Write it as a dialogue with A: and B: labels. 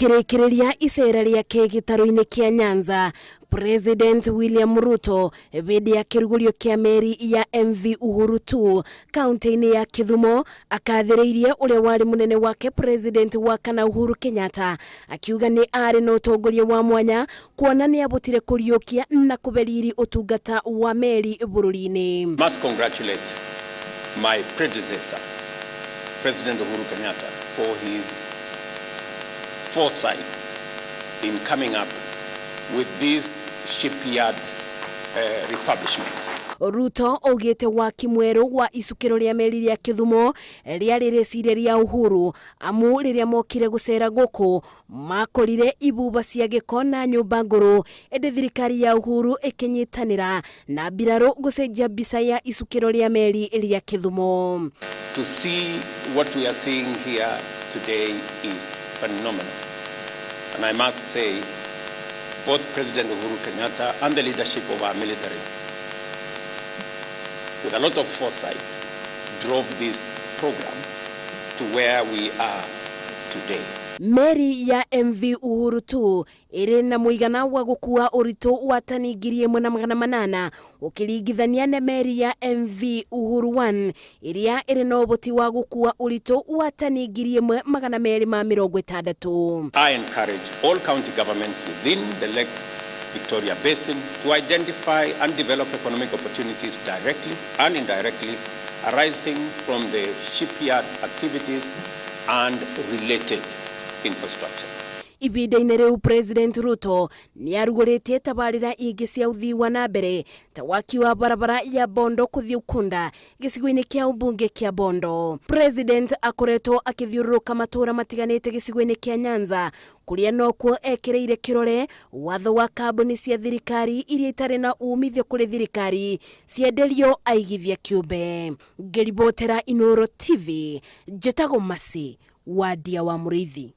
A: Akĩrĩkĩrĩria icera rĩake gĩtarũ-inĩ kĩa Nyanza, President William Ruto hĩndĩ ya kĩrugũrio kĩa meri ya MV Uhuru 2 kaunti-inĩ ya Kĩthumo akathĩrĩirie ũrĩa warĩ mũnene wake President wa kana Uhuru Kenyatta akiuga nĩ arĩ na ũtongoria wa mwanya kuona nĩ abotire kũriũkia na kũbe riri ũtungata wa meri bũrũri-inĩ.
B: Must congratulate my predecessor, President Uhuru Kenyatta, for his foresight in coming up with this shipyard refurbishment.
A: Ruto augĩte waki mwerũ wa icukĩro rĩa meri rĩa Kĩthumo rĩarĩ rĩciria rĩa Uhuru amu rĩrĩa mokire gũcera gũkũ makorire ibuba cia gĩko na nyũmba ngũrũ, ĩndĩ thirikari ya Uhuru ĩkĩnyitanĩra na mbirarũ gũcenjia mbica ya icukĩro rĩa meri rĩa Kĩthumo.
B: To see what we are seeing here today is phenomenal. And I must say, both President Uhuru Kenyatta and the leadership of our military, with a lot of foresight, drove this program to where we are today.
A: Meri ya MV Uhuru 2 ĩrĩ na mũigana wa gũkua ũritũ wa tani 1800 ũkĩringithania na meri ya MV Uhuru 1 ĩrĩa ĩrĩ na ũhoti wa gũkua ũritũ wa tani 1260.
B: I encourage all county governments within the Lake Victoria Basin to identify and develop economic opportunities directly and indirectly arising from the shipyard activities and related infrastructure.
A: Ihinda-inĩ rĩu President Ruto nĩ arugũrĩtie tabarĩra ingĩ cia ũthii wa na mbere ta waki wa barabara ya Bondo kũthiĩ Ukunda gĩcigo-inĩ kĩa ũmbunge kĩa Bondo. President akoretwo akĩthiũrũrũka matũũra matiganĩte gĩcigo-inĩ kĩa Nyanza kũrĩa nokuo ekĩrĩire kĩrore watho wa kambuni cia thirikari iria itarĩ na umithio kũrĩ thirikari cienderio aigithia kĩũmbe. Ngĩribotera Inooro TV, njĩtagwo Mercy Wandia wa Mũrĩithi.